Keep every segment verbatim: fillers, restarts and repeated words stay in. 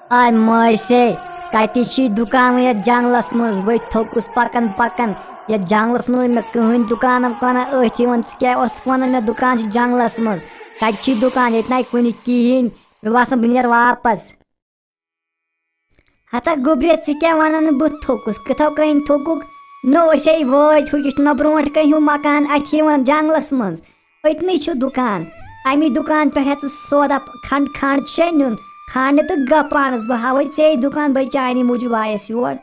آے مٲسے، کَتہِ چھی دُکان یَتھ جنٛگلَس منٛز؟ بٔے تھوٚکُس پَکان پَکان۔ یَتھ جنٛگلَس منٛز مےٚ کٕہٕنۍ دُکان وُکانہ أتھۍ یِوان۔ ژٕ کیٛاہ اوسُکھ وَنان مےٚ دُکان چھُ جنٛگلَس منٛز؟ کَتہِ چھی دُکان؟ ییٚتہِ نَے کُنہِ کِہیٖنۍ۔ مےٚ باسان بہٕ نیرٕ واپَس۔ ہتا گوٚبریا، ژٕ کیٛاہ وَنان بہٕ تھوٚکُس؟ کِتھو کٔنۍ تھوٚکُکھ؟ نو أسۍ ہے وٲتۍ ہُہ، یہِ چھُنہ برونٛٹھ کَنہِ ہیوٗ مکان اَتھِ یِوان جنٛگلَس منٛز۔ أتنٕے چھُ دُکان۔ اَمی دُکان پٮ۪ٹھ ہٮ۪ژٕ سودا کھنٛڈ، کھنٛڈ چھُ اَسہِ نیُن۔ کھنٛڈ تہٕ گَپ پانَس، بہٕ ہاوَے ژےٚ دُکان، بَے چانی موٗجوٗب آیَس یور۔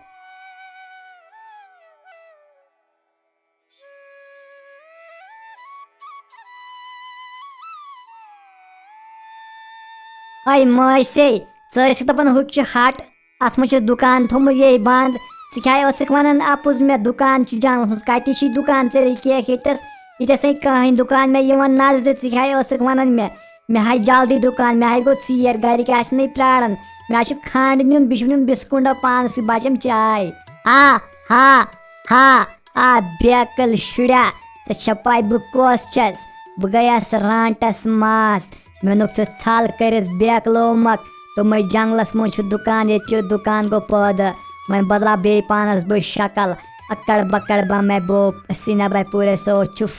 ہاے مٲسے، ژٕ ٲسِکھ دَپان ہُہ چھُ ہَٹ، اَتھ منٛز چھُ دُکان تھوٚمُت یے بنٛد۔ ژٕ کیٛاہ ٲسٕکھ وَنان اَپُز مےٚ دُکان چھُ جنٛگلَس منٛز؟ کَتہِ چھُے دُکان؟ ژےٚ رُکیکھ ییٚتٮ۪س، ییٚتٮ۪س ہے کٕہٕنۍ دُکان مےٚ یِوان نظرِ۔ ژٕ کیٛاہ ٲسٕکھ وَنان مےٚ؟ مےٚ ہاے جلدی دُکان، مےٚ ہاے گوٚو ژیر، گَرِکۍ آسَن ہے پرٛاران۔ مےٚ ہا چھُ کھنٛڈ نیُن، بیٚیہِ چھُم نیُن بِسکوٗٹ ڈَبہٕ پانَس سۭتۍ، بَچَم چاے۔ آ، ہا، ہا۔ آ، بیکل شُریا، ژےٚ چھےٚ پَے بہٕ کۄس چھَس؟ بہٕ گٔیَس رانٛٹَس ماس۔ مےٚ نُک ژٕ ژھل کٔرِتھ بیکلومَکھ۔ تِمَے جنٛگلَس منٛز چھُ دُکان، ییٚتہِ کیُتھ دُکان گوٚو پٲدٕ۔ وۄنۍ بدلاو بیٚیہِ پانَس بہٕ شکل۔ اکڑ بکڑ بہ مےٚ بوپ، سینہ بہ پوٗرے سو چھُف۔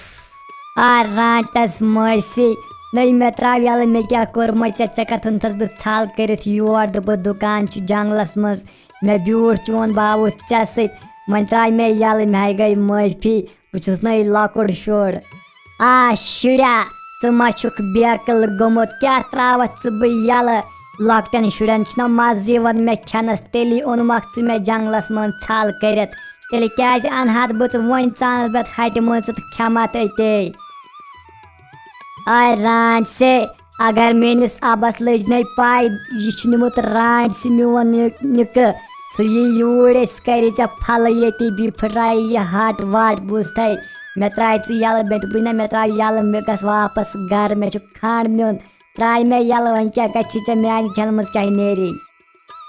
آ، رانٛٹَس مٲسی، نٔے مےٚ ترٛاو یَلہٕ، مےٚ کیٛاہ کوٚرمَے ژےٚ؟ ژےٚ کَتھ ژھٕنتھَس بہٕ ژھل کٔرِتھ یور؟ دوٚپُکھ دُکان چھُ جنٛگلَس منٛز۔ مےٚ بیوٗٹھ چون باوُتھ ژےٚ سۭتۍ، وۄنۍ ترٛاے مےٚ یَلہٕ، مےٚ گٔے معٲفی، بہٕ چھُس نَے لۄکُٹ شُر۔ آ شُریا، ژٕ ما چھُکھ بیکٕل گوٚمُت؟ کیٛاہ ترٛاوَتھ ژٕ بہٕ یَلہٕ؟ لۄکٹٮ۪ن شُرٮ۪ن چھُنہ مَزٕ یِوان مےٚ کھٮ۪نَس، تیٚلی اوٚنمَکھ ژٕ مےٚ جنٛگلَس منٛز ژھَل کٔرِتھ۔ تیٚلہِ کیٛازِ اَنہٕ ہَتھ بہٕ ژٕ وۄنۍ ژانَس بہٕ ہَٹہِ منٛز ژٕ تہٕ کھٮ۪مَتھ أتے؟ آے رانٛٹسے، اگر میٲنِس اَبَس لٔج نے پَے، یہِ چھُ نیوٗمُت رانٛٹسہِ میون نہِ-، نِکہٕ۔ سُہ یی یوٗرۍ، أسۍ کَرِ ژےٚ پھَلہٕ ییٚتی، بیٚیہِ پھٕٹرایہِ یہِ ہَٹ وَٹ، بوٗزتھَے؟ مےٚ ترٛایہِ ژٕ یَلہٕ، مےٚ دوٚپُے نہ، مےٚ ترٛاو یَلہٕ، مےٚ گژھ واپَس گَرٕ، مےٚ چھُ کھَنٛڈ نیُن۔ ترٛاے مےٚ یَلہٕ، وۄنۍ کیٛاہ گژھِ ژےٚ؟ میٛانہِ کھٮ۪نہٕ منٛز کیٛاہ نیری؟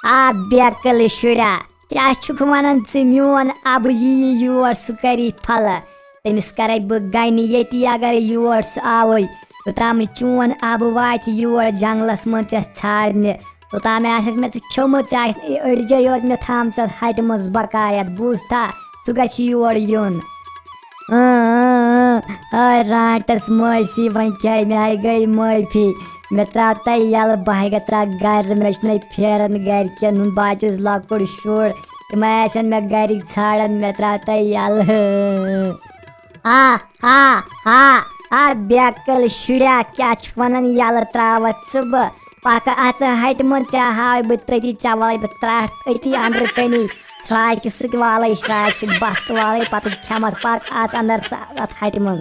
آ بیکٕل شُریا، کیٛاہ چھُکھ وَنان ژٕ؟ میون اَبہٕ یِیہِ یور، سُہ کَری پھَلہٕ۔ تٔمِس کَرَے بہٕ گَنہِ ییٚتی، اگر یور سُہ آوُے۔ یوٚتام نہٕ چون اَبہٕ واتہِ یور جنٛگلَس منٛز ژےٚ ژھانٛڈنہِ، توٚتام آسٮ۪کھ مےٚ ژٕ کھیوٚمُت، ژےٚ آسہِ أڑجے یوت مےٚ تھامژٕ ہَٹہِ منٛز بقایت، بوٗزتھا؟ سُہ گژھِ یور یُن۔ اۭں، اۭں، اۭں۔ آے رانٛٹَس مٲسی، وۄنۍ کیٛاہ، مےٚ ہَے گٔے معٲفی۔ مےٚ ترٛاو تۄہہِ یَلہٕ، بہٕ ہَے گژھٕ ہا گَرٕ، مےٚ چھُنَے پھیران گَرِکٮ۪ن ہُنٛد، بہٕ ہا چھُس لۄکُٹ شُر، تِم ہَے آسَن مےٚ گَرِکۍ ژھانٛڈان، مےٚ ترٛاو تۄہہِ یَلہٕ۔ آ، آ، آ، آ، بیکٕل شُریا، کیٛاہ چھُکھ وَنان یَلہٕ ترٛاوَتھ ژٕ بہٕ؟ پَکہٕ اَژٕ ہَٹہِ منٛز، ژےٚ ہاوَے بہٕ تٔتی، ژےٚ وَلَے بہٕ ترٛٹھ أتی أنٛدرٕ کَنی، شرٛاکہِ سۭتۍ والَے، شرٛاکہِ سۭتۍ بَستہٕ والَے، پَتہٕ کھٮ۪مَتھ، پَکھ اَژ اَنٛدر ژٕ اَتھ ہَٹہِ منٛز۔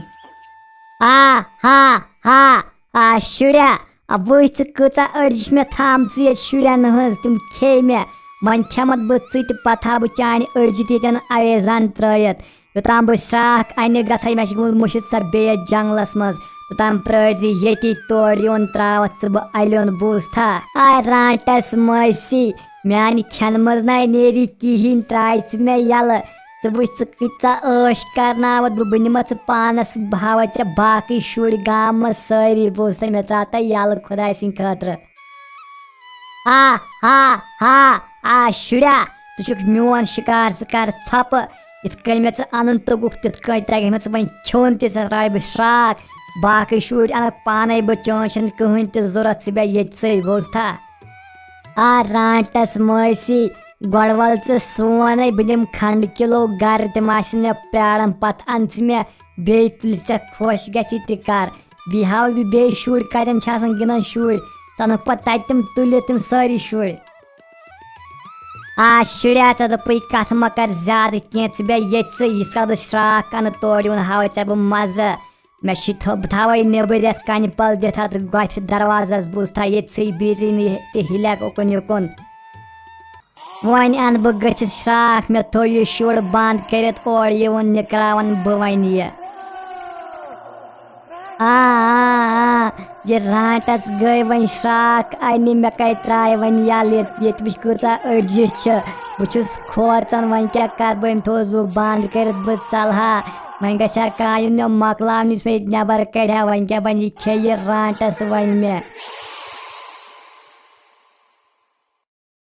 آ، ہا، ہا، آ، شُریا، آ، وٕچھ ژٕ کۭژاہ أڑجہِ چھِ مےٚ تھامژٕ ییٚتہِ شُرٮ۪ن ہٕنٛز، تِم کھیٚیہِ مےٚ۔ وۄنۍ کھٮ۪مَتھ بہٕ ژٕ تہِ، پَتہٕ ہاوٕ بہٕ چانہِ أڑجہِ تہِ ییٚتٮ۪ن اَویزان ترٛٲیِتھ۔ یوٚتام بہٕ شرٛاکھ اَنہِ گژھَے، مےٚ چھِ گوٚمُت مٔشِتھ سۄ بیٚیہِ یَتھ جنٛگلَس منٛز۔ توٚتام پرٛٲرۍ زِ ییٚتی، تورٕ یُن ترٛاوَتھ ژٕ بہٕ اَلیُن، بوٗزتھا؟ آے رانٛٹَس مٲسی، میٛانہِ کھٮ۪نہٕ منٛز نَے نیری کِہیٖنۍ، ترٛاے ژٕ مےٚ یَلہٕ۔ ژٕ وٕچھ ژٕ کۭژاہ عٲش کَرناوَتھ بہٕ، بہٕ نِمَتھ ژٕ پانَس سۭتۍ، بہٕ ہاوَتھ ژےٚ باقٕے شُرۍ گامَس سٲری، بوٗزتھا؟ مےٚ ترٛاو تۄہہِ یَلہٕ خۄداے سٕنٛدِ خٲطرٕ۔ ہا، ہا، ہا، آ شُریا، ژٕ چھُکھ میون شِکار، ژٕ کر ژھۄپہٕ۔ یِتھ کٔنۍ مےٚ ژٕ اَنُن توٚگُکھ، تِتھ کٔنۍ ترٛاوِ مےٚ ژٕ وۄنۍ کھیوٚن تہِ، ژےٚ ترٛاوِ بہٕ شرٛاکھ۔ باقٕے شُرۍ اَنَکھ پانَے بہٕ، چٲنۍ چھَنہٕ کٕہٕنۍ تہِ ضوٚرَتھ، ژٕ بیٚہہ ییٚتہِ سٕے، بوٗزتھا؟ آ رانٛٹَس مٲسی، گۄڈٕ وَل ژٕ سونَے، بہٕ دِمہٕ کھنٛڈٕ کِلوٗ گَرٕ، تِم آسَن مےٚ پیاران، پَتہٕ اَن ژٕ مےٚ بیٚیہِ تُلہِ ژےٚ خۄش گژھِ تہِ کر۔ بیٚیہِ ہاوٕ بہٕ بیٚیہِ شُرۍ کَتٮ۪ن چھِ آسان گِنٛدان شُرۍ۔ ژٕ اَنَکھ پَتہٕ تَتہِ تِم تُلِتھ تِم سٲری شُرۍ۔ آ شُریا، ژےٚ دوٚپُے کَتھ مہ کر زیادٕ کینٛہہ، ژٕ بیٚہہ ییٚتہِ سٕے، ییٖتِس کالَس بہٕ شرٛاکھ اَنہٕ تورٕ یُن ہاوَے ژےٚ بہٕ مَزٕ۔ مےٚ چھِ تھوٚو، بہٕ تھاوَے نیٚبٕرۍ رٮ۪تھ کَنہِ پَل دِتھ اَتھ گۄپھِ دروازَس، بوٗزتھا؟ ییٚتہِ سٕے بیٚیہِ ژٕے نہٕ تہِ ہِلٮ۪کھ اُکُن یُکُن۔ وۄنۍ اَنہٕ بہٕ گٔژھِتھ شرٛاکھ، مےٚ تھوٚو یہِ شُر بنٛد کٔرِتھ، اورٕ یِوُن نِکراوَن بہٕ وۄنۍ یہِ۔ آ، آ، آ، یہِ رانٛٹَس گٔے وۄنۍ شرٛاکھ اَنہِ، مےٚ کَتہِ ترٛایہِ وۄنۍ یَلہٕ ییٚتہِ، ییٚتہِ وٕچھ کۭژاہ أڑجہِ چھِ۔ بہٕ چھُس کھوژان، وۄنۍ کیٛاہ کَرٕ بہٕ؟ أمۍ تھوٚوُس بہٕ بنٛد کٔرِتھ، بہٕ ژَلہٕ ہا۔ وۄنۍ گژھِ ہا کانٛہہ یُن مےٚ مۄکلاونہِ، یُس مےٚ ییٚتہِ نٮ۪بَر کَڑِ ہا، وۄنۍ کیٛاہ بَنہِ، یہِ کھیٚیہِ رانٛٹَس وۄنۍ مےٚ۔